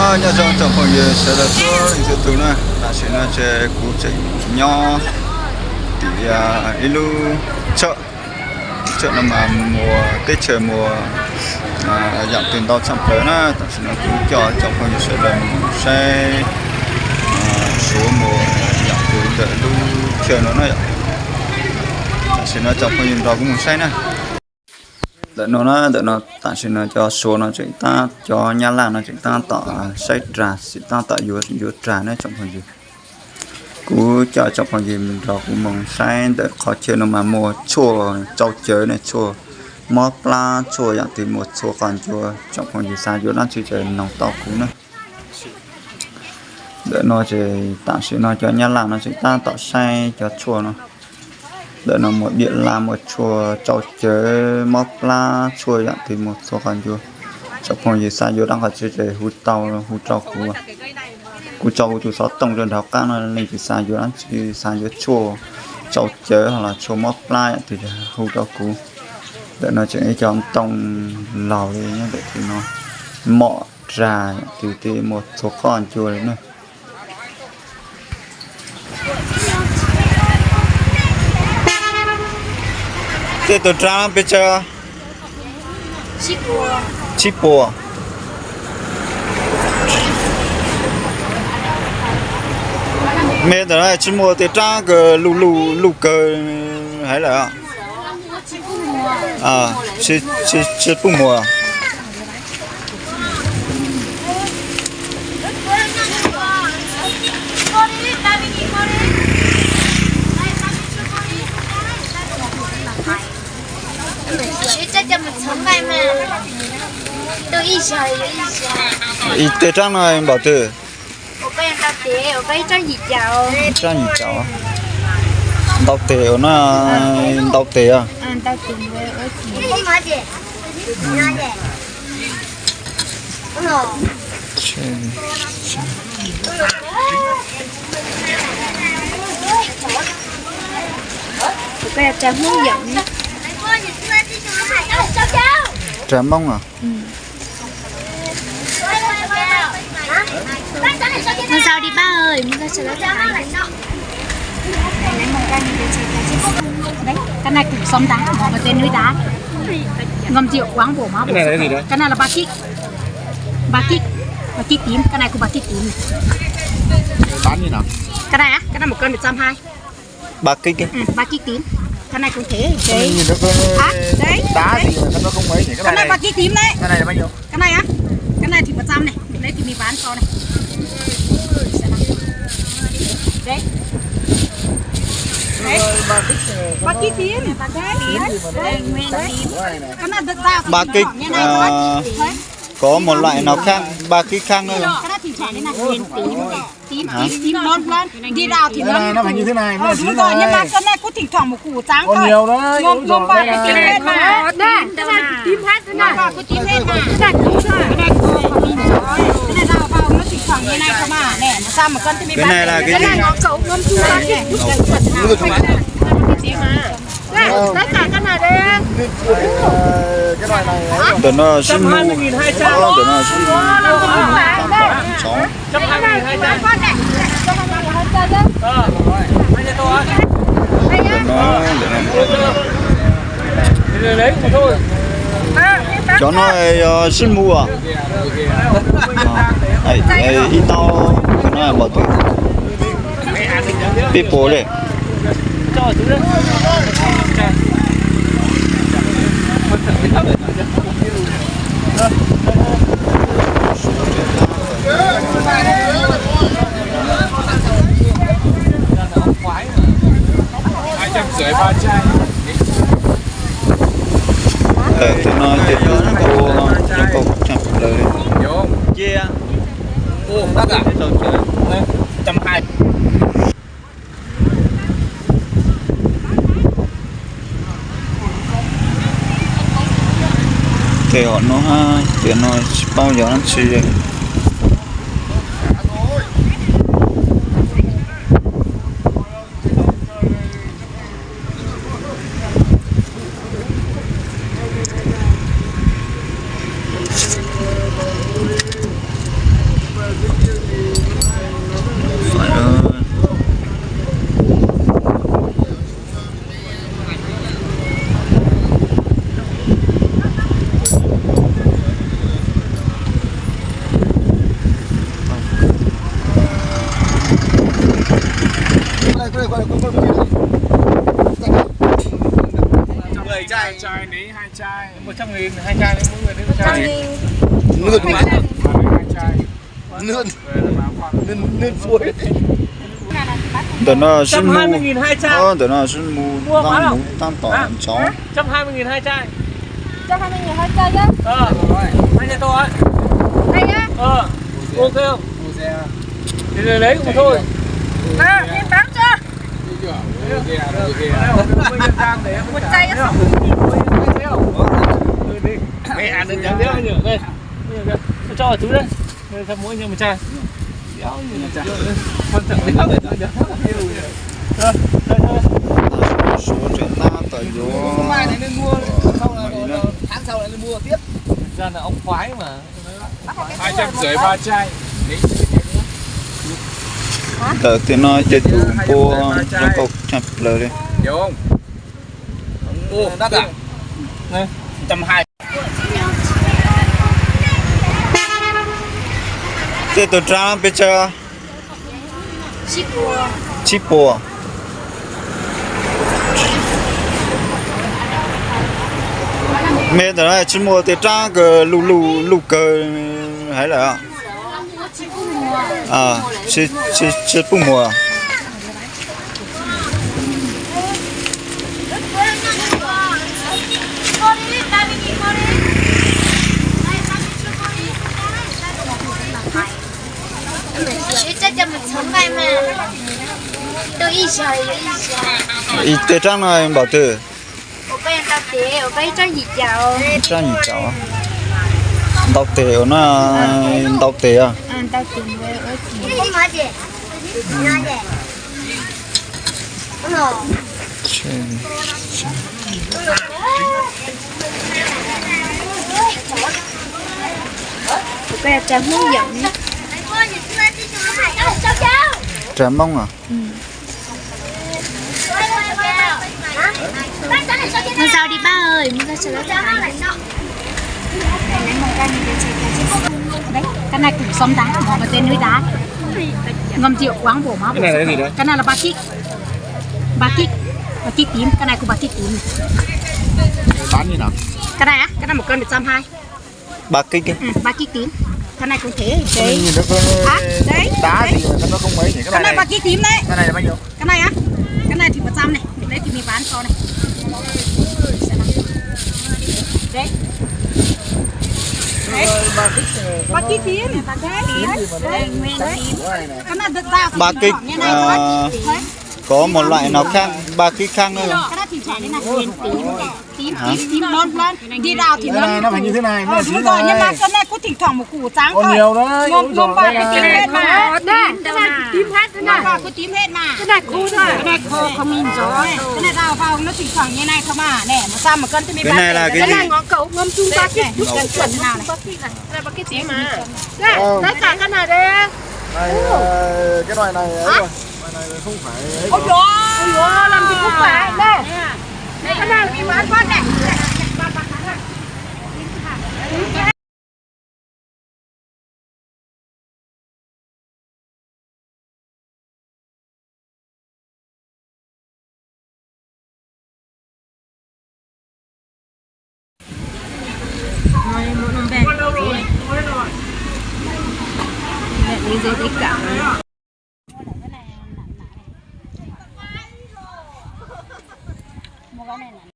Nyob zoo tsoom phooj ywg sawv daws txhua leej txhua tus na, tam sim no ces kuv tseem nyob tim ib lub tshawj, lub tshawj no mas muas teb chaws muas yam twg ntau tshaj plaws na. Tam sim no kuv coj tsoom phooj ywg sawv daws mus saib Suav muas yam twg ntawm lub chaw no na yom. Tam sim no tsoom phooj ywg nrog kuv mus saib na. Ntawm no na, ntawm no tam sim no cov Suav no tseem tab, cov Nyab Laj no tseem tab tom saib rag, tseem tab tom yuav, yuav rag na tsoom phooj ywg. Kuv coj tsoom phooj ywg nrog kuv mus saib ntawm qhov chaw no mas muas tshuaj tsau cawv ne, tshuaj mob plab, tshuaj yam twg muas txhua qhov ncua, tsoom phooj ywg xav yuav dab tsi ces noog tau kuv na. Ntawm no ces tam sim no cov Nyab Laj no tseem tab tom saib cov tshuaj no. Ntawm no muas diam laj, muas tshuaj tsau cawv, mob plab, tshuaj yam twg muas txhua qhov ncua. Tsoom phooj ywg xav yuav dab tsi ces hu tau, hu rau kuv. Kuv tso kuv tus xov tooj rau nraum qab no, leej twg xav yuav dab tsi, xav yuav tshuaj tsau cawv los tshuaj mob plab yam twg hu rau kuv. Ntawm no tseem ib co ntoo laus li nyob ntawm tim no, mom rag yam twg tej muas txhua qhov ncua li na. Tej tus rab peb tsawg? Tsib puas. Me ntawm no tsis muaj tej rab kawg, luj luj kawg heev lawm. Tsis pub muag. Ib tej rab no npaum twg? Ib rab yim caum. Ntau tes no, ntau tes. Rab Hmoob os. Mus sau đi bác ơi, mus sau sau. Đấy, cái này củ sâm đá, bỏ vào trên núi đá. Ngâm rượu uống bổ máu bổ Cái này là cái gì đấy? Cái này là ba kít. Ba kít. Ba kít tím, cái này cũng ba kít tím. Bán như nào? Cái này á, cái này một cân một trăm hai. Ba kít. Ừ, ba kít tím. Cái này cũng thế. Đấy. Nhìn nó có Hả? Đấy. Đá gì mà nó không ấy nhỉ? Cái này ba kít tím đấy. Cái này là bao nhiêu? Cái này á? Cái này thì một trăm này. Đấy thì mình bán sau này. Đấy. Đấy. Ba kít, ba kít tím. Ba kít tím. Đấy. Đấy. Cái này được ra thì Ba kít, nó như này. Có một loại nào khác, ba kít khác nữa không? Cái đó thỉnh thoảng như này. Hả? Tím, tím, tím lốm lốm. Đi đào thì nó, nó phải như thế này, nó là Đúng rồi, nhưng mà cái này cứ thỉnh thoảng một củ trắng thôi. Còn nhiều đấy. Gom, gom vào cái tím hết mà. Đây, cái này tím hết thế này. Gom vào cái tím hết mà. Cái này cũng rồi. Cái này gom vào, cái này đào vào nó thỉnh thoảng như này thôi mà. Này, mà sao mà con Cái này là cái gì? Cái này nó cậu gom chung vào cái Cái này mà. Đây, tất cả cái này đây. Ntawm no sib mus, ntawm no sib mus. Cov no yog sib mus as. Ib tau no npaum twg? Peb puas li. Ntawm no ces yog ua, ua tshaj plaws li. Cia. Ces hom no, tiam no tsis paub yog dab tsi. Hai chai, nến hai chai. Một trăm nghìn hai chai, mỗi người đến một chai. Nước mà. Hai chai. Nước. Nước, nước suối. Ntawm no sib mus, ntawm no sib mus vaj mus tab tom ntxov. Trăm hai mươi nghìn hai chai. Trăm hai mươi nghìn hai chai chứ? Ờ. Hai chai tô ấy. Hay á. Ờ. Ok không? Thì lấy cũng thôi. Ờ, em bán cho. Một chai á. Mày ăn được nhắm đéo nhỉ? Đây. Cho vào túi đây. Đây, cho mỗi anh em một chai. Đéo nhỉ? Quan trọng là số chuyện ta tao vô. Mai này nên mua, sau là tháng sau lại mua tiếp. Thực ra là ông khoái mà. Hai trăm rưỡi ba chai. Ntawm tiam no ces tus npua zoo nkauj tshaj plaws li. Ồ, đắt à? Này, một trăm hai. Tej tus rab peb tsawg? Tsib puas. Me ntawm no tsis muaj tej rab kawg, luj luj luj kawg heev lawm. Tsis pub muag. Ib tej rab no npaum twg? Rab yim caum. Ntau tes ua no, ntau tes os. Rab Hmoob os. Mua rau đi bác ơi, mua rau cho nó. Cái này cũng sống đá, mỏ vào trên núi đá. Ngâm rượu uống bổ máu bổ sức khỏe. Cái này là ba ký. Ba ký. Ba ký tím, cái này cũng ba ký tím. Bán như nào? Cái này á, cái này một cân một trăm hai. Ba ký. Ừ, ba ký tím. Cái này cũng thế, đấy. Hả? Đấy, đá đấy. Gì mà nó không mấy nhỉ? Cái này ba ký tím đấy. Cái này là bao nhiêu? Cái này á? Cái này thì một trăm này. Đấy thì mình bán cho này. Đấy. Đấy. Ba ký tím. Đấy. Đấy. Cái này được ra thì ba ký, như này. Có một loại nào khác, ba ký khác nữa không? Cái đó thỉnh thoảng như này. Huyền tím. Tím, hả? Tím, tím lón lón. Đi đào thì nó, nó phải như thế này, nó là đúng rồi, nhưng mà cái này cứ thỉnh thoảng một củ trắng thôi. Còn nhiều đấy, một, một vài cái tím hết mà. Đây, cái này tím hết thế này. Một vài cái tím hết mà. Cái này khô thôi. Cái này khô, không nhìn rõ. Cái này đào vào nó thỉnh thoảng như này thôi mà. Nè, một trăm một cân cho mình. Cái này là cái gì? Cái này ngõ cậu ngâm chung ba ký, ngõ cậu. Chuẩn nào này. Cái này ba ký tím mà. Đây, lấy cả cái này đi. Này, ờ, cái loại này ấy rồi. Hả? Loại này là không phải ấy. Ôi dồi, ôi dồi, làm gì không phải. Đây. Đây, cái này là mình bán phát này.